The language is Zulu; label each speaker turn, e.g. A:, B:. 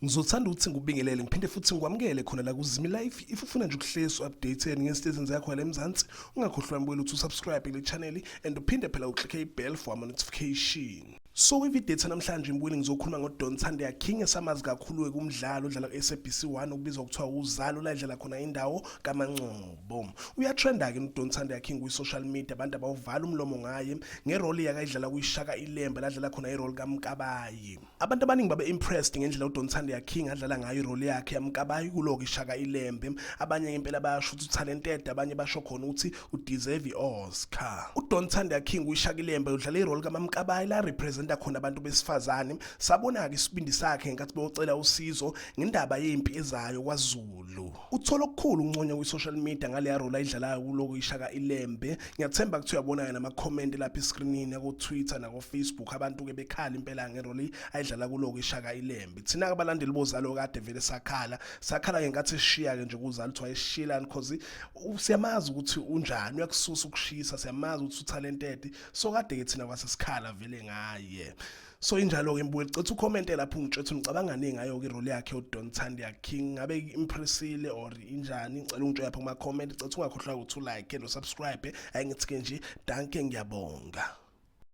A: Ngizothanda ukuthi ngikubingelele ngiphinde futhi ngikwamukele khona la kuZimi Life. If ufuna nje ukuhlezi updated ngezinto ezenzeka khona la eMzansi, ungakhohlwa mbuyela ukuthi usubscribe kule channel and uphinde phela uclicke i-bell for ama notification. So kwivideo yethu namhlanje mbuyele ngizokhuluma ngoDon Thandeka King esamazi kakhulu kumdlalo odlala ku-SABC 1 okubizwa kuthiwa uZalo, la edlala khona indawo kaMancobo. Uyatrenda-ke uDon Thandeka King kwi-social media, abantu abawuvala umlomo ngaye ngerole yakayidlala kuyishaka ilembe ladlala khona irole kaMkabayi. Abantu abaningi babe impressed ngendlela uDon Thandeka King adlala ngayo irole yakhe yaMkabayi kuloko ishaka ilembe. Abanye ngempela bayasho ukuthi utalented, abanye basho khona ukuthi udeserve i-Oscar. UDon Thandeka King uyishaka ilembe udlala irole kaMamkabayi la representa khona abantu besifazane. Sabona-ke isibindi sakhe ngenkathi beyocela usizo ngendaba yempi ezayo kwaZulu. Uthola okukhulu ukunconywa kwi-social media ngaleya role ayidlalayo kuloko ishaka ilembe. Ngiyathemba ukuthi uyabona-ke nama-comment lapha eskrinini ako-Twitter nako-Facebook, abantu-ke bekhala impela ngerole ayidlala kuloko ishaka ilembe. Thina-ke abalandeli bozalo kade vele sakhala, sakhala ngenkathi esishiya-ke nje kuzalo ukuthi wayeshiyelani, cause siyamazi ukuthi unjani, uyakususa ukushisa, siyamazi ukuthi utalented, so kade-ke thina kwasesikhala vele ngaye. So injalo-ke mbuyeli, cetha ukhomente lapho ungitshela ukuthi ngicabangani ngayo-ke irole yakhe uDon Thandeka King, ngabe impressile or injani? Ngicela ungitshele lapho kuma-comment. Cetha ungakhohlwa ukuthi ulike no-subscribe. Ayi ngithi-ke nje danke, ngiyabonga.